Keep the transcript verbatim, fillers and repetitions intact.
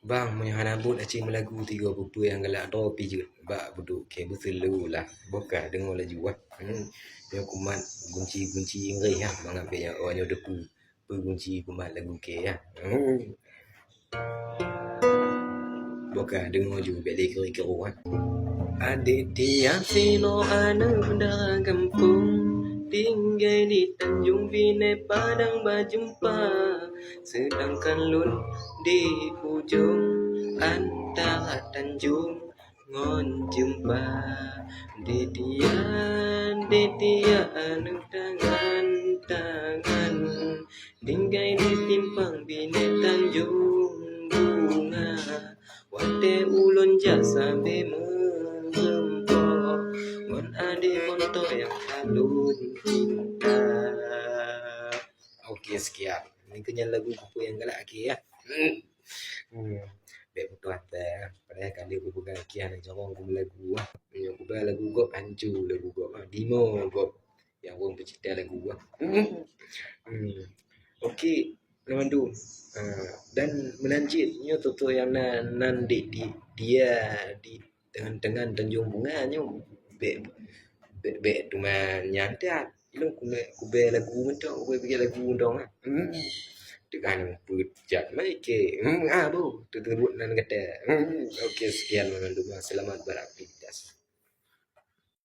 Bang, meunyoe hana buet aci meulagu tiga peupeue nyang galak droe pijeuet bak buduk kée beuseulu lah. Boh ka deungoe laju wah. Hmm. Nyoe kumat gunci-gunci Inggris ha, mangat bèk nyan oh nyoe deukue. Peue gunci kumat lagu kée ha. Hmm. Boh ka deungoe ju bèk lé keuru-keuru ha. Adik Tia sinoe aneuk dara gampông, tinggai di Tanjung Binèh Padang Bajumpa, seudangkan lôn di ujông antara Tanjung ngon Jeumpa. Adik Tia, adik Tia aneuk tangan-tangan, tinggai di Simpang Binèh Tanjung Bunga. Watèe ulôn jak sabé meureumpok ngon adék bonto nyang ka lôn cinta. Oke, sekian. Nyan keuh nyan lagu kupeue nyang galak akhé ya. Hmm. Bèk putôh asa. Padahai ka lheueh kupeugah akhé hana carông kumeulagu ah. Meunyoe kuba lagu gob hanco lagu gob ah. Dinoe gob nyang ureueng peucipta lagu ah. Hmm. Oke, Nurul. Ah, dan meunan cit nyoe tutoe nyang na nan di, di dia di teungan-teungan Tanjung Bunga nyoe bèk, bèk, bèk teuma nyan that. Ilôn kube, kube lagu mantong, kube bikin lagu mantong ah. Hmm. Teungoh peujat mai ke. Hmm, ah, bu, teuteuruek nan gata. Hmm, oke, sekian meunandum. Selamat beraktivitas.